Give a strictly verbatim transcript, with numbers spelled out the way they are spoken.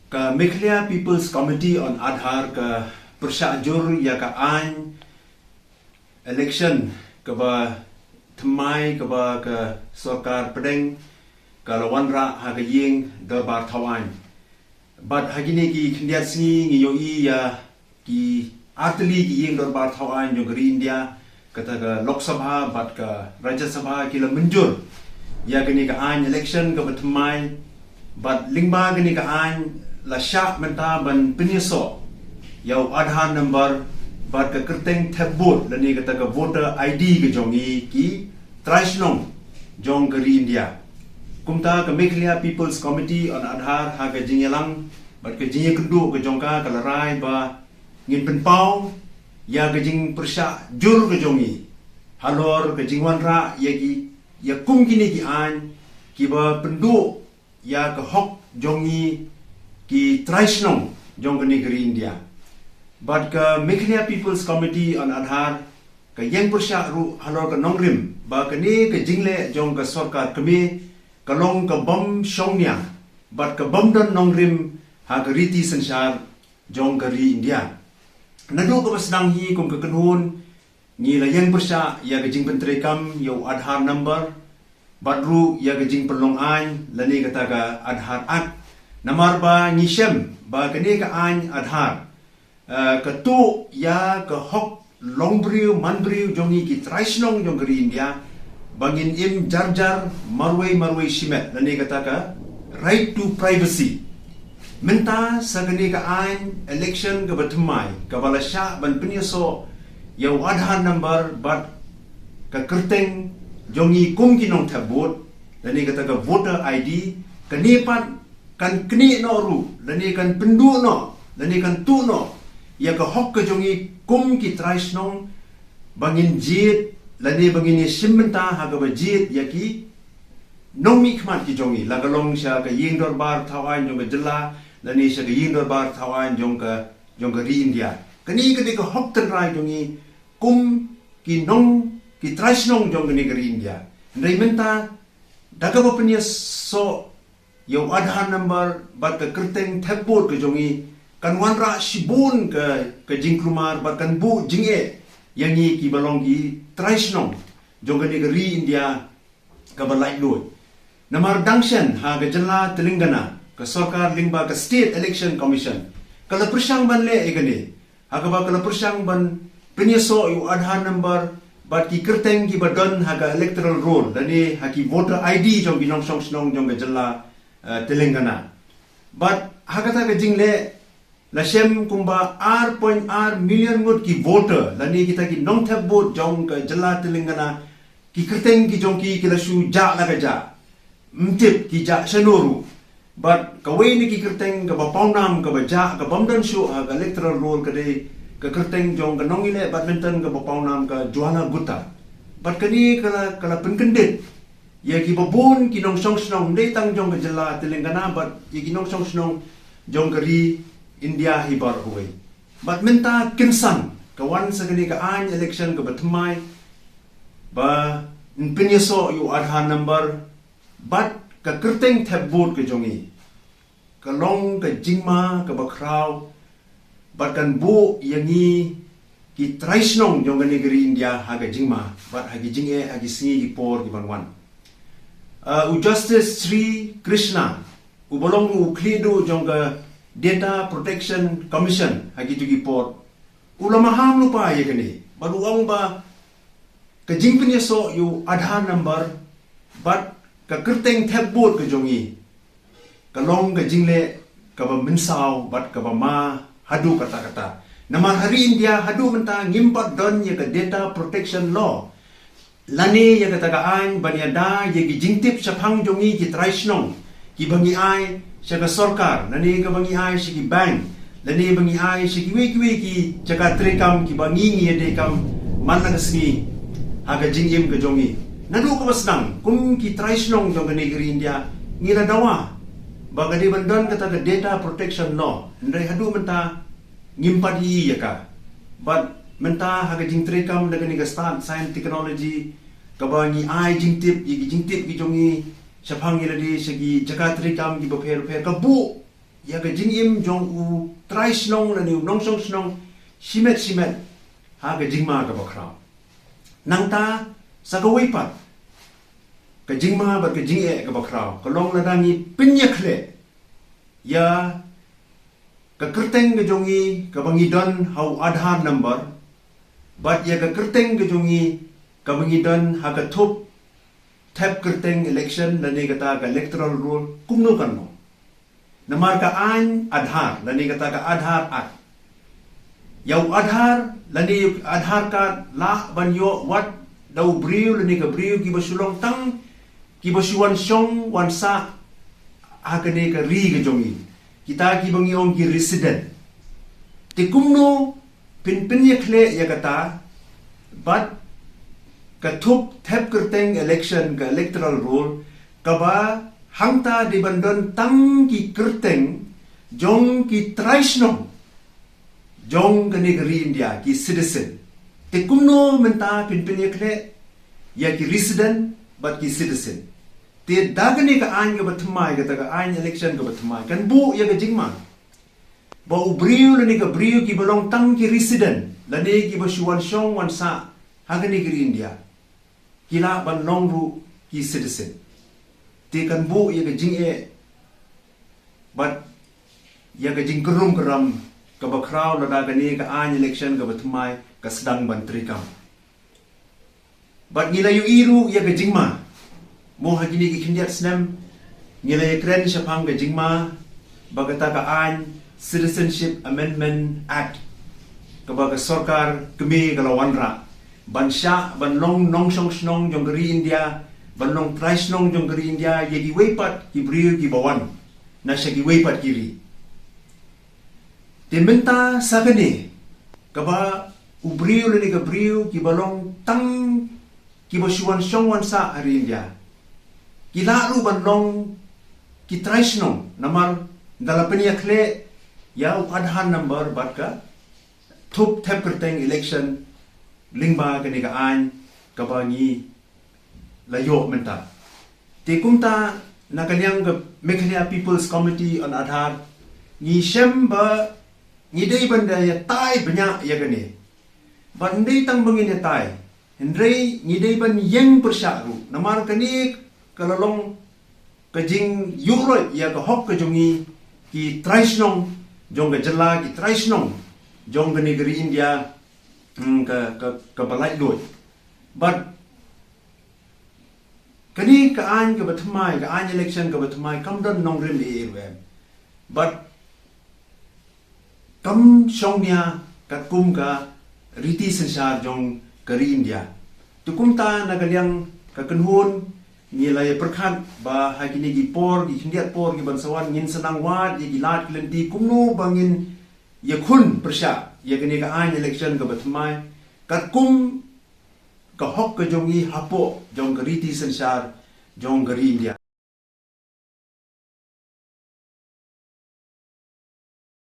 Ka Meghalaya People's Committee on Aadhaar ka pyrshah jur ïa ka aiñ election kaba thymmai kaba ka sorkar pdeng ka la wanrah ha ka ïing dorbar thaw aiñ. Bad ha kine ki khyndiat sngi ngi ïohi ïa ki artylli ki ïing dorbar thaw aiñ jong ka ri India, kata ka Lok Sabha bad ka Rajya Sabha ki la mynjur ïa kane ka aiñ election kaba thymmai. Bad lyngba kane ka aiñ la shah mynta ban pynïasoh ïa u Aadhaar number bad ka kyrteng thep vote lane kata ka voter I D ka jong ngi ki trai shnong jong ka ri India. Kumta ka Meghalaya People's Committee on Aadhaar ha ka jingïalang bad ka jingïakynduh ka jong ka ka la rai ba ngin pynpaw ïa ka jingpyrshah jur ka jong ngi halor ka jingwanrah ïa ki, ïa kum kine ki aiñ kiba pynduh ïa ka hok jong ngi ki trai shnong jong kane ka ri India. Bad ka Meghalaya People's Committee on Aadhaar ka ïeng pyrshah ruh halor ka nongrim ba kane ka jingleh jong ka sorkar kmie ka long ka bym shongnia bad ka bym don nongrim ha ka riti synshar jong ka ri India. Naduh kaba sdang hi kum ka kynhun ngi la ïeng pyrshah ïa ka jingpyntreikam ïa u Aadhaar number bad ruh ïa ka jingpynlong aiñ lane kata ka Aadhaar Act. Namar ba ngi shem ba kane ka aiñ Aadhaar, eh, ka tuh ïa ka hok longbriew manbriew jong ngi ki trai shnong jong ka ri India ba ngin im jar jar marwei marwei shimet lane kata ka right to privacy. Mynta sa kane ka aiñ election kaba thymmai kaba la shah ban pynïasoh ïa u Aadhaar number bad ka kyrteng jong ngi kum ki nongthep vote lane kata ka voter I D, kane pat kan knieh noh ruh lane kan pynduh noh lane kan tuh noh ïa ka hok ka jong ngi kum ki trai shnong ba ngin jied lane ba ngin ïashim bynta ha kaba jied ïa ki nongmihkhmat ki jong ngi, la ka long sha ka ïing dorbar thaw aiñ jong ka jylla lane sha ka ïing dorbar thaw aiñ jong ka, jong ka ri India. Kane ka dei ka hok tynrai jong ngi kum ki nong, ki trai shnong jong kane ka ri India. Hynrei mynta da kaba pynïasoh ïa u Aadhaar number bad ka kyrteng thep vote ka jong ngi kan wanrah shibun ka, ka jingkulmar bad kan buh jingeh ïa ngi kiba long ki trai shnong jong kane ka ri India kaba laitluid. Namar dang shen ha ka jylla Telangana ka sorkar lyngba ka State Election Commission ka la pyrshang ban leh ïa kane, ha kaba ka la pyrshang ban pynïasoh ïa u Aadhaar number bad ki kyrteng kiba don ha ka electoral roll lane ha ki voter I D jong ki nongshong shnong jong ka jylla, eh, Telangana. Bad ha kata ka jingleh la shem kumba ar point ar million ngut ki voter lane kita ki nongthep vote jong ka jylla Telangana, ki kyrteng ki jong ki ki la shu jah la ka jah. Ym tip ki jah shano ruh. Bad kawei na ki kyrteng kaba pawnam kaba jah ka bym don shuh ha ka electoral roll ka dei ka kyrteng jong ka nongïaleh badminton kaba pawnam ka Juana Gutta. Bad kane ka la, ka la pynkyndit ïa kiba bun ki nongshong shnong, ym dei tang jong ka jylla Telangana bad ïa ki nongshong shnong jong ka ri India hi baroh kawei. Bad mynta kynsan ka wan sa kane ka aiñ election kaba thymmai ba yn pynïasoh ïa u Aadhaar number bad ka kyrteng thep vote ka jong ngi. Ka long ka jingma kaba khraw bad kan buh ïa ngi ki trai shnong jong kane ka ri India ha ka jingma bad ha ki jingeh ha ki sngi ki por ki ban wan. Ah, u Justice Sri Krishna uba long u khlieh duh jong ka Data Protection Commission ha kito ki por u la maham lypa ïa kane bad u ong ba ka jingpynïasoh ïa u Aadhaar number bad ka kyrteng thep vote ka jong ngi ka long ka jingleh kaba mynsaw bad kaba ma haduh katta katta. Namar ha ri India haduh mynta ngim pat don ïa ka Data Protection Law lane ïa kata ka aiñ ban ïada ïa ki jingtip shaphang jong ngi ki trai shnong kiba ngi ai sha ka sorkar lane kaba ngi ai sha ki bank lane ba ngi ai sha kiwei kiwei ki jaka treikam kiba ngi, ngi ïadei kam man la ka sngi ha ka jingim ka jong ngi. Naduh kaba sdang kum ki trai shnong jong kane ka ri India ngi la dawa ba ka dei ban don kata ka Data Protection Law, hynrei haduh mynta ngim pat ïohi ïa ka. Bad mynta ha ka jingtreikam da kane ka stad science technology kaba ngi ai jingtip ïa ki jingtip ki jong ngi shaphang ïa lade sha ki jaka treikam kiba pher pher, ka buh ïa ka jingim jong u trai shnong lane u nongshong shnong shimet shimet ha ka jingma kaba khraw. Nangta sa kawei pat ka jingma bad ka jingeh kaba khraw ka long lada ngi pynïakhleh ïa ka kyrteng ka jong ngi kaba ngi don ha u Aadhaar number bad ïa ka kyrteng ka jong ngi kaba ngi don ha ka thup thep kyrteng election lane kata ka electoral roll, kumno kan long? Namar ka aiñ Aadhaar lane kata ka Aadhaar Act, ïa u Aadhaar lane Aadhaar card lah ban ïoh wat da u briew lane ka briew kiba shu long tang kiba shu wan shong wan sah ha kane ka ri ka jong ngi, kita kiba ngi ong ki resident. Te kumno phin pynïakhleh ïa kata bad ka thup thep kyrteng election, ka electoral roll, kaba hangta dei ban don tang ki kyrteng jong ki trai shnong jong kane ka ri India, ki citizen? Te kumno mynta phin pynïakhleh ïa ki resident bad ki citizen? Te da kane ka aiñ kaba thymmai, kata ka aiñ election kaba thymmai, kan buh ïa ka jingma ba u briew lane ka briew kiba long tang ki resident lane kiba shu wan shong wan sah ha kane ka ri India, ki lah ban long ruh ki citizen. Te kan buh ïa ka jingeh bad ïa ka jingkyrrum kyrram kaba khraw lada kane ka aiñ election kaba thymmai ka sdang ban treikam. Bad ngi la ïohi ruh ïa ka jingma, mo ha kine ki khyndiat snem ngi la ïakren shaphang ka jingma ba kata ka aiñ Citizenship Amendment Act, kaba ka sorkar kmie ka la wanrah ban shah ban long nongshong shnong jong ka ri India, ban long trai shnong jong ka ri India ïa kiwei pat ki briew kiba wan na sha kiwei pat ki ri. Te mynta sa kane kaba u briew lane ka briew kiba long tang kiba shu wan shong wan sah ha ri India, ki lah ruh ban long ki trai shnong namar da la pynïakhleh ïa u Aadhaar number bad ka thup thep kyrteng election lyngba kane ka aiñ kaba ngi la ïoh mynta. Te kumta na ka liang ka Meghalaya People's Committee on Aadhaar ngi shem ba ngi dei ban da ïatai bniah ïa kane. Bad ym dei tang ba ngin ïatai, hynrei ngi dei ban ïeng pyrshah ruh namar kane ka la long ka jingïuhroit ïa ka hok ka jong ngi ki trai shnong jong ka jylla, ki trai shnong jong kane ka ri India, mm, ka, ka, kaba laitluid. Bad kane ka aiñ kaba thymmai, ka aiñ election kaba thymmai kam don nongrim ei ei ruh em. Bad kam shong nia katkum ka riti synshar jong ka ri India. Te kumta na ka liang ka kynhun ngi la ïa pyrkhat ba ha kine ki por, ki khyndiat por kiban sa wan, ngin sa nang wad ïa ki lad ki lynti kumno ba ngin ïakhun pyrshah ïa kane ka aiñ election kaba thymmai katkum ka hok ka jong ngi hapoh jong ka riti synshar jong ka ri India.